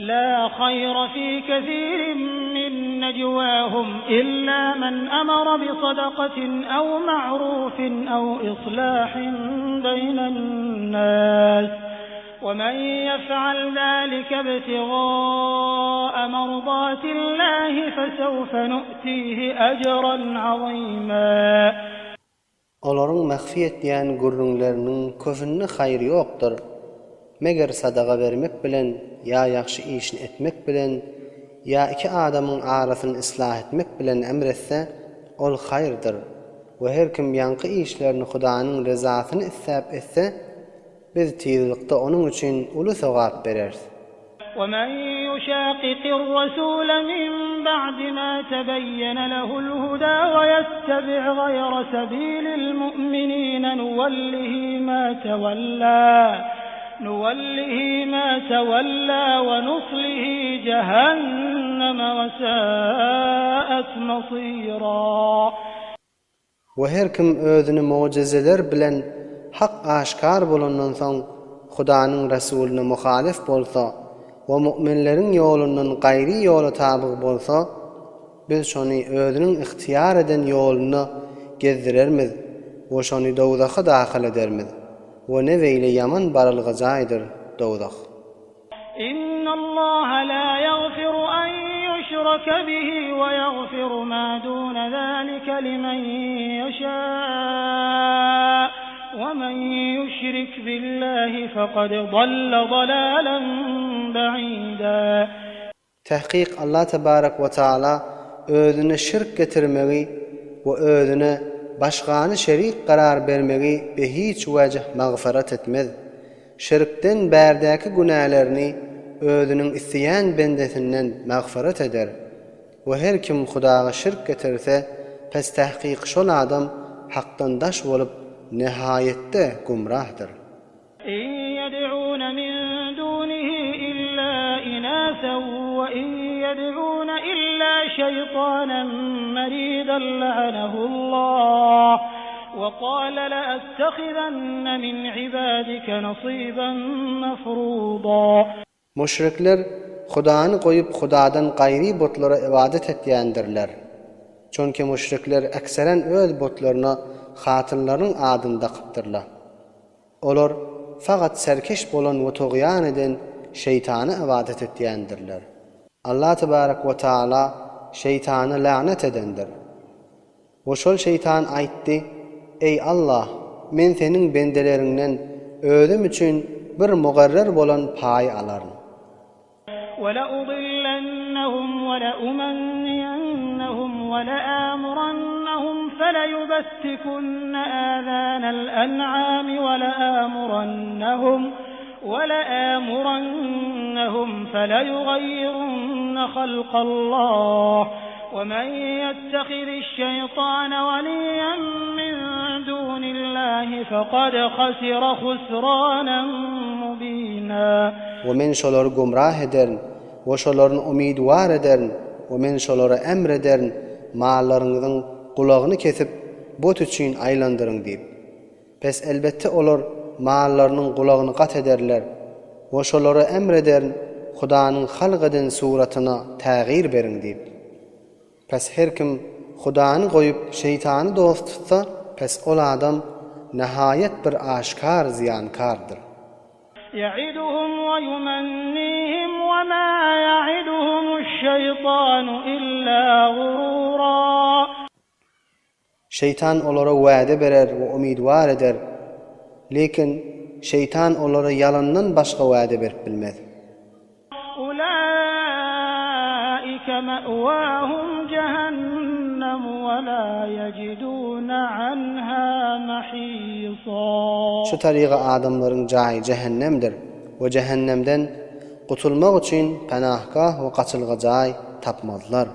La haýra fi kesirin min nejwahum illa men amara bi sadakatin aw ma'rufin aw islahin beýnen nas. We men ýef'al zalike ibtigaa mardatillahi fesewfe nu'tihi ejran azima. Olaryň mahfi etýän gürrüňleriniň kösünde haýyr ýokdur. Meger sadaga bermek bilen ýa ýagşy işini etmek bilen ýa iki adamyň arasyny yslah etmek bilen emr etse, ol haýyrdyr. We her kim ýaňky işlerini Hudanyň rezasyny isläp etse, Biz tizlikde onuň üçin uly sogap bereris. وَمَن يُشَاقِقِ الرَّسُولَ مِن بَعْدِ مَا تَبَيَّنَ لَهُ الْهُدَىٰ وَيَتَّبِعْ غَيْرَ سَبِيلِ الْمُؤْمِنِينَ نُوَلِّهِ مَا تَوَلَّىٰ نُوَلِّهِ مَا تَوَلَّىٰ وَنُصْلِهِ جَهَنَّمَ وَسَاءَتْ مَصِيرًا. We her kim özüni mugjyzeler bilen hak aşgär bolandan soň Hudanyň Resulyna muhalyf bolsa we mu'minleriň ýolundan gaýry ýola tabyg bolsa, biz şony özüniň ygtyýar eden ýolunda gezdirermiz we şony dowzaha dahyl edermiz we ne beýle ýaman barylga jaýdyr dowzah. Innallaha la ýagfiru an ýuşraka bihi we ýagfiru ma duna zalika limen ýeşa we men ýuşrik billahi fekad dalla dalalan ba'ida. Tahkyk Allah tebarek we taala özüne şirk getirmegi we özüne başgany şerik karar bermegi be hiç wejh magfyrat etmez. Şirkden bärdäki günälerini özüniň isleýän bendesinden magfyrat eder. We her kim Hudaga şirk getirse, pes tahkyk şol adam hakdan daş bolup nehaýetde gumrahdyr. In ýed'ûne min dûnihi illâ inâsen we in ýed'ûne illâ şeýtânen merîden le'anehullah we kâle le'ettehizenne min ibâdike nasîben mefrûdâ. Müşrikler Hudany goýup Hudadan gaýry butlara ybadat etýändirler. Çünki müşrikler ekseren öz butlaryna hatynlarynyň adyny dakypdyrlar. Olar fakat serkeş bolan we tugýan eden şeýtana ybadat etýändirler. Allah tebarek we taala şeýtana lagnet edendir. We şol şeýtan aýtdy, Eý Allah! Men Seniň bendeleriňden özüm üçin bir mugarrer bolan paý alaryn. وَلَأُضِلَّنَّهُمْ وَلَأُمَنِّيَنَّهُمْ وَلَآمُرَنَّهُمْ فَلَيُبَتِّكُنَّ آذَانَ الْأَنْعَامِ وَلَآمُرَنَّهُمْ وَلَآمُرَنَّهُمْ فَلَيُغَيِّرُنَّ خَلْقَ اللَّهِ وَمَن يَتَّخِذِ الشَّيْطَانَ وَلِيًّا مِّن دُونِ اللَّهِ فَقَدْ خَسِرَ خُسْرَانًا مُّبِينًا. We men şolary gümrah ederin, we şolaryny umydwar ederin, we men şolara emr ederin, mallaryňyzyň gulagyny kesip, but üçin aýlandyryň diýip. Pes elbetde olar mallarynyň gulagyny gat ederler. We şolara emr ederin, Hudanyň halk eden suratyna tägyr beriň diýip. Pes her kim Hudany goýup şeýtany dost tutsa, pes ol adam nahaýat bir aşkar zyýankardyr. Ýa'iduhum we ýumennihim we ma ýa'iduhumuş-şeýtanu illa gurura. Şeýtan olara wade berer we umydwar eder. Lekin, şeýtan olara ýalandan başga wade berip bilmez. Ulaika ma'wahum jahannam we la ýejiduna anha mahisa. Şu taryga adamlaryň jaýy jähennemdir we jähennemden gutulmak üçin penahgah we gaçylga jaý tapmazlar.